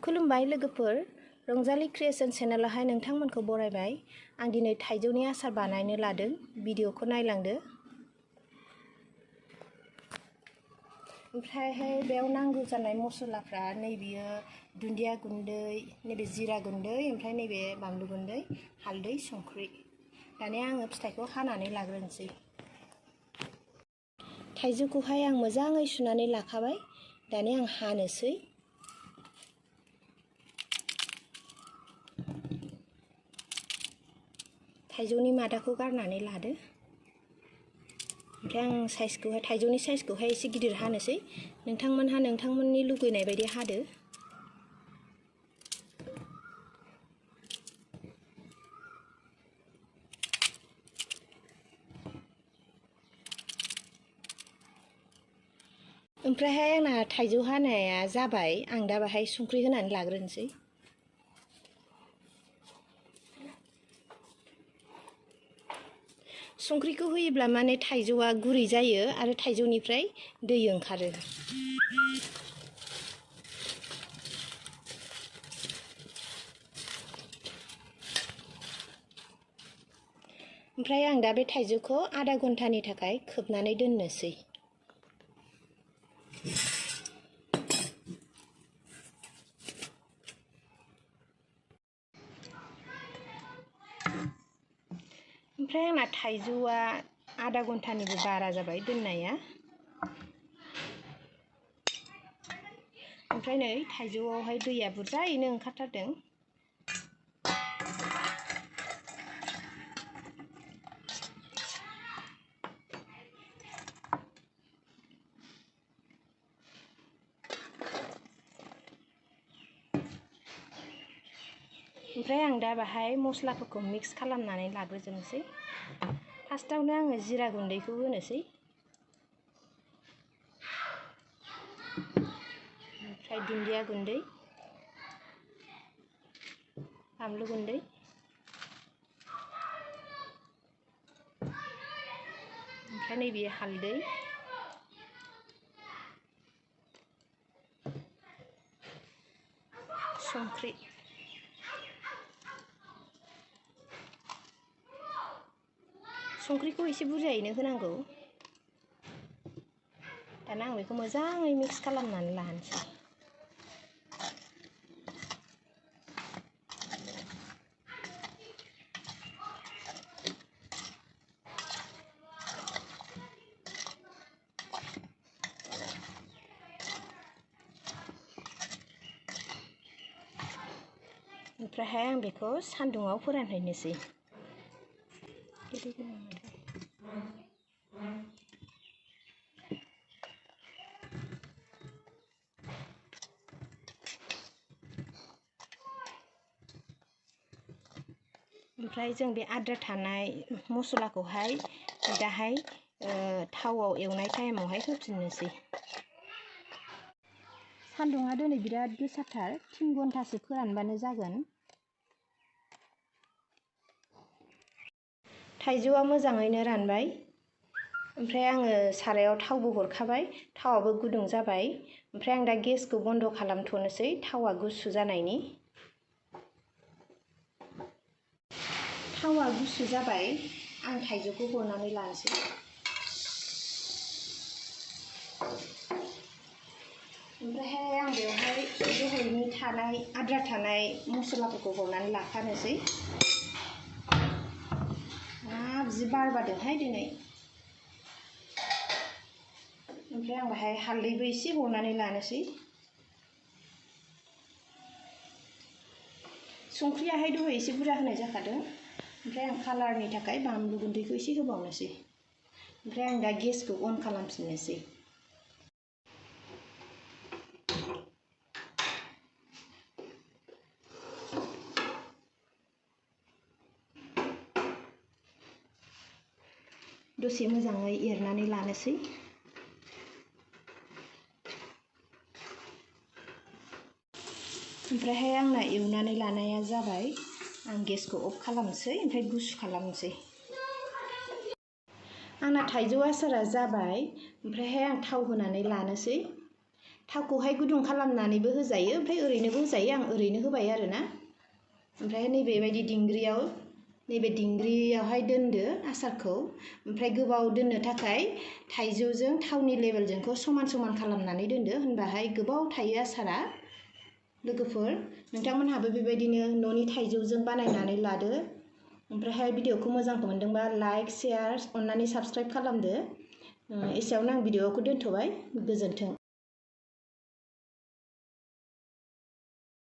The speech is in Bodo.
खुलुमबाय लोगोफोर, रंजालि क्रिएशन चेनेलावहाय नोंथांमोनखौ बरायबाय। आं दिनै थाइजौनि आसार बानायनो लादों, भिडिअखौ नायलांदो। ओमफ्रायहाय बेयाव नांगौ जानाय मसलाफ्रा नैबेयो दुन्दिया गुन्दै, नैबे जिरा गुन्दै, ओमफ्राय नैबे बानलु गुन्दै, हालदै, संख्रि। दानिया आङो फिथाइखौ हानानै लाग्रोनोसै। थाइजौखौहाय आं मोजाङै सुनानै लाखाबाय। दानिया आं हानोसै। थाइजौनि मादाखौ गारनानै लादो। ओमफ्राय आं थाइजौनि साइजखौहाय एसे गिदिर हानोसै। नोंथांमोनहा नोंथांमोननि लुगैनाय बायदि हादो। ओमफ्रायहाय आंना थाइजौ हानाया जाबाय। आं दा बाहाय संख्रि होनानै लाग्रोनोसै। संख्रिखौ होयोब्ला माने थाइजौआ गुरै जायो आरो थाइजौनिफ्राय दै ओंखारो। ओमफ्राय आं दा बे थाइजौखौ आधा घन्टानि थाखाय खोबनानै दोननोसै। ओमफ्राय आंना थाइजौआ आधा घन्टानिबो बारा जाबाय दोननाया। ओमफ्राय नै थाइजौआवहाय दैया बुरजायैनो ओंखारथारदों। ओमफ्राय आं दा बाहाय मस्लाफोरखौ मिक्स खालामनानै लाग्रोजोबनोसै। फार्स्टआवनो आङो जिरा गुन्दैखौ होनोसै। ओमफ्राय दुन्दिया गुन्दै, बानलु गुन्दै, ओमफ्राय नैबे हालदै, संख्रि, संख्रिखौ एसे बुरजायैनो होनांगौ। दाना आं बेखौ मोजाङै मिक्स खालामनानै लानोसै। ओमफ्रायहाय आं बेखौ सान्दुङाव फोरानहैनोसै। ओमफ्राय जों बे आद्रा थानाय मस्लाखौहाय दाहाय थावआव एवनाय टाइमावहाय होफिननोसै। सान्दुङा दिनै बिराद गोसाथार, 3 घन्टासो फोरानबानो जागोन। थाइजौआ मोजाङैनो रानबाय। ओमफ्राय आङो सारायाव थावबो हरखाबाय, थावआबो गुदुं जाबाय। ओमफ्राय आं दा गेसखौ बन्द' खालामथ'नोसै थावआ गुसु जानायनि। थावआ गुसु जाबाय, आं थाइजौखौ हरनानै लानोसै। ओमफ्रायहाय आं बेवहाय दहायनि आद्रा थानाय मस्लाफोरखौ हरनानै लाखानोसै। जि बार बारदोंहाय दिनै। ओमफ्राय आं बाहाय हालदैबो एसे हरनानै लानोसै। संख्रियाहाय दहाय एसे बुरजा होनाय जाखादों। ओमफ्राय आं कालारनि थाखाय बानलु गुन्दैखौ एसे होबावनोसै। ओमफ्राय आं दा गेसखौ अन खालामफिननोसै। दसे मोजाङै एरनानै लानोसै। ओमफ्रायहाय आंना एवनानै लानाया जाबाय। आं गेसखौ अफ खालामनोसै, ओमफ्राय गुसु खालामनोसै। आंना थाइजौ आसारा जाबाय। ओमफ्रायहाय आं थाव होनानै लानोसै। थावखौहाय गुदुं खालामनानैबो होजायो ओमफ्राय ओरैनोबो होजायो आं ओरैनो होबाय आरोना ओमफ्राय नैबेबायदि दिंग्रियावहाय दोनदो आसारखौ ओमफ्राय गोबाव दोननो थाखाय थाइजौजों थावनि लेभेलजोंखौ समान समान खालामनानै दोनदो होनबाहाय गोबाव थायो आसारा लोगोफोर नोंथांमोनहाबो बेबायदिनो न'नि थाइजौजों बानायनानै लादो ओमफ्रायहाय भिडिअखौ मोजांखौ मोनदोंबा लाइक शेयार अननानै साबस्क्राइब खालामदो एसेयावनो आं भिडिअखौ दोनथ'बाय गोजोन्थों